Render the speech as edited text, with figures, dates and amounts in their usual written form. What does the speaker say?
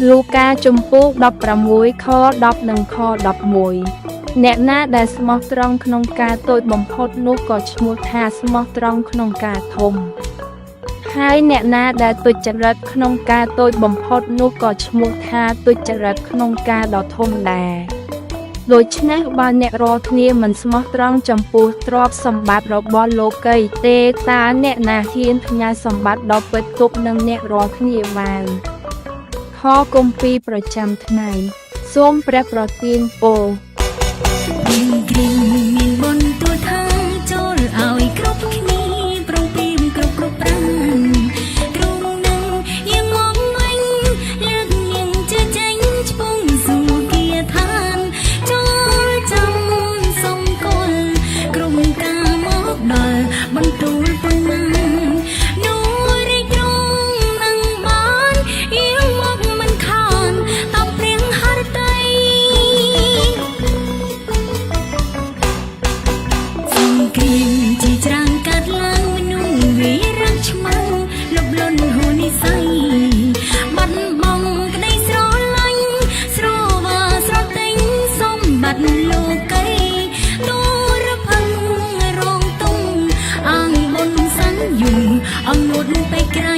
លូកាជំពូក16ខ10និងខ11អ្នកណាដែលស្មោះត្រង់ក្នុងការតូចបំផុតនោះក៏ឈ្មោះថាស្មោះត្រង់ក្នុងការធំហើយអ្នកណាដែលទុច្ចរិតក្នុងការតូចបំផុតនោះក៏ឈ្មោះថាទុច្ចរិតក្នុងការដ៏ធំដែរដូច្នេះបើអ្នករាល់គ្នាមិនស្មោះត្រង់ចំពោះទ្រព្យសម្បត្តិរបស់លោកីទេតើអ្នកណាហ៊ានផ្ញើសម្បត្តិដ៏ពិតទុកនឹងអ្នករាល់គ្នាបានខគម្ពីរប្រចាំថ្ងៃសូមព្រះប្រទានពរ គ្រីមានបុណ្យទូលថាចូលឲ្យគ្រប់គ្នាប្រងពីមគ្រប់គ្រប់ប្រានទ្រង់នឹងយាងមកវិញលើកនាងជឿចេញឆ្ពងសួគាឋានចូលចាំសំគល់ក្រុមការមកដល់បន្ទូលប៉ុន្មាននោះរីករងនឹងបានយាងមកមិនខានតាមព្រៀងហរតី សង្គ្រាមជាច្រើនកាត់ឡើងមនុស្សវារឹងឆ្មាំងលុបលន់ហួនិស័យបាត់បង់ក្តីស្រឡាញ់ស្រវាស្រទិញសម្បត្តិលោកីទូរផឹងរងទុំអាងបុនសញ្ញុំអំនួតទៅក្រៃ